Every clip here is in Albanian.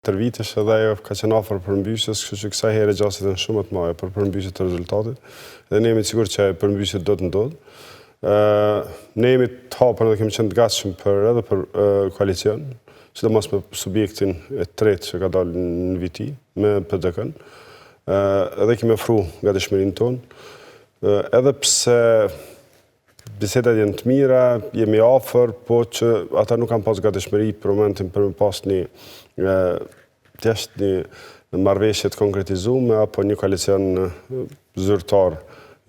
4 vitesh edhe ajo ka qenë afër përmbysjes, kështu që kësaj here gjasat janë shumë më të mëdha për përmbysje të rezultatit. Dhe ne jemi të sigurt që ajo përmbysje do të ndodhë. Ë ne jemi të hapur dhe kemi qenë të gatshëm për edhe për koalicion, sidomos me subjektin e tretë që ka dalë në Viti, me PDK-n. Ë edhe kemi ofru gatishmërinë tonë. Edhe pse Bisedat janë të mira, jemi afër, po që ata nuk kanë pas gatishmëri për momentin për me pas një thjesht një marrëveshje të konkretizume apo një koalicion zyrtar,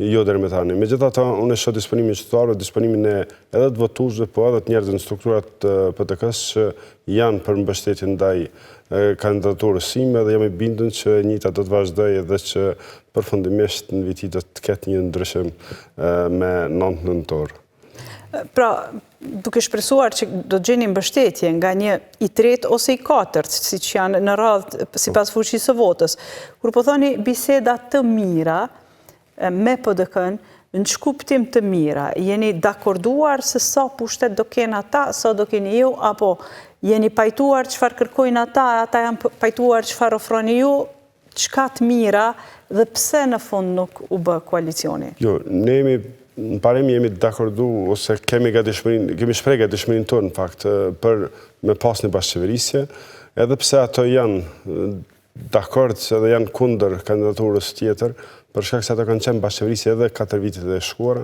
jo deri më tani. Megjithatë, unë e shoh disponimin e qytetarëve, disponimin e edhe të votuesve, po edhe të njerëzve në strukturat të PDK-së që janë për mbështetje ndaj kandidaturës sime dhe jam i bindun që e njëjta do të vazhdojë dhe që përfundimisht në Viti do të ketë një ndryshim me 9 nëntor. Pra, duke shpresuar që do të gjeni mbështetje nga një i tretë ose i katërt, siç janë në radhë sipas fuqisë së votës. Kur po thoni biseda të mira, me PDK-në, në ç'kuptim të mira, jeni dakorduar se sa pushtet do kenë ata, sa do keni ju, apo jeni pajtuar çfarë kërkojnë ata, ata janë pajtuar çfarë ofroni ju, çka të mira dhe pse në fund nuk u bë koalicioni? Jo, ne jemi, në parim jemi dakordu ose kemi gatishmërinë, kemi shpreh gatishmërinë tonë në fakt për me pas një bashkëqeverisje, edhe pse ato janë dakord edhe janë kundër kandidaturës tjetër, për shkak se ato kanë qenë bashkëqeverisje edhe 4 vitet e shkuara,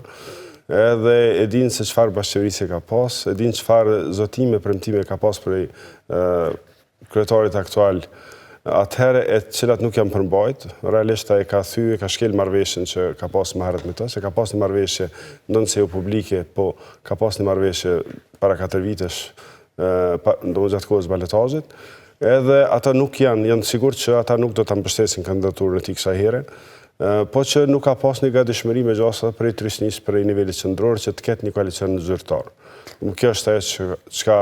edhe e dinë se çfarë bashkëqeverisje ka pas, e dinë çfarë zotime, premtime ka pas prej kryetarit aktual, atëherë e të cilat nuk janë përmbajt, realisht ai ka thy, ka shkel marrëveshjen që ka pas më herët me të, se ka pas një marrëveshje, ndonëse jo publike, po ka pas një marrëveshje para 4 vitesh, domethënë gjatë kohës balotazhit, edhe ata nuk janë, janë të sigurt që ata nuk do ta mbështesin kandidaturën e tij kësaj here, po që nuk ka pas një gatishmëri me gjasa prej trysnisë prej nivelit qendror që të ketë një koalicion zyrtar. Kjo është ajo që çka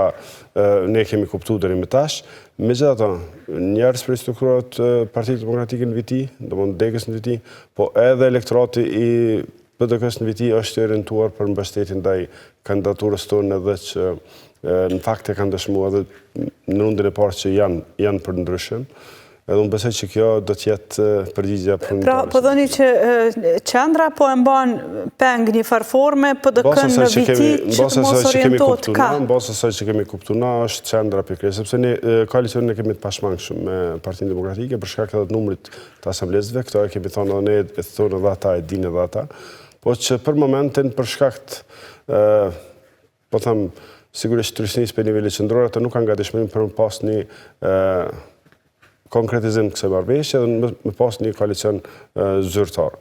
ne kemi kuptu deri më tash. Megjithatë, njerëz prej strukturave të Partisë Demokratike në Viti, domethënë degës në Viti, po edhe elektorati i PDK-së në Viti është i orientuar për mbështetje ndaj kandidaturës tonë edhe që në fakt e kanë dëshmuar edhe në rundin e parë që janë, janë për ndryshim. Edhe unë besoj që kjo do të jetë përgjigja përfundimtare. Pra, po thoni që qendra po e mban peng një farë forme, PDK-në në Viti që të mos orientohet ka. Në bazë asaj që kemi kuptu na është qendra pikërisht, sepse ne koalicionin e kemi të pashmangshëm me Partinë Demokratike për shkak edhe të numrit të asamblistëve, këto e kemi thonë edhe ne, e thonë edhe ata, e dinë edhe ata, po që për momentin, për shkak të, po them, sigurisht trysnisë prej nivelit qendror, ata nuk kanë gatishmërinë për me pas një konkretizim të kësaj marrëveshje dhe me pas një koalicion zyrtar.